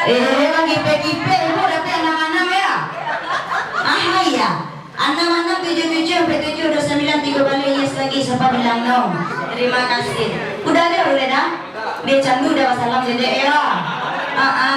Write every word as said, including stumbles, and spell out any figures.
Eh, urang kipeh-kipeh tu dapek anam-anam ya? Aha ya? Anam anam tujuh tujuh, empat tujuh dua sembilan, tigo baleh, yes lagi, sapa bilang no? Terima kasih. Udah deh, udah dah. Dia candu dah basalam dedek ya. Ah, ah.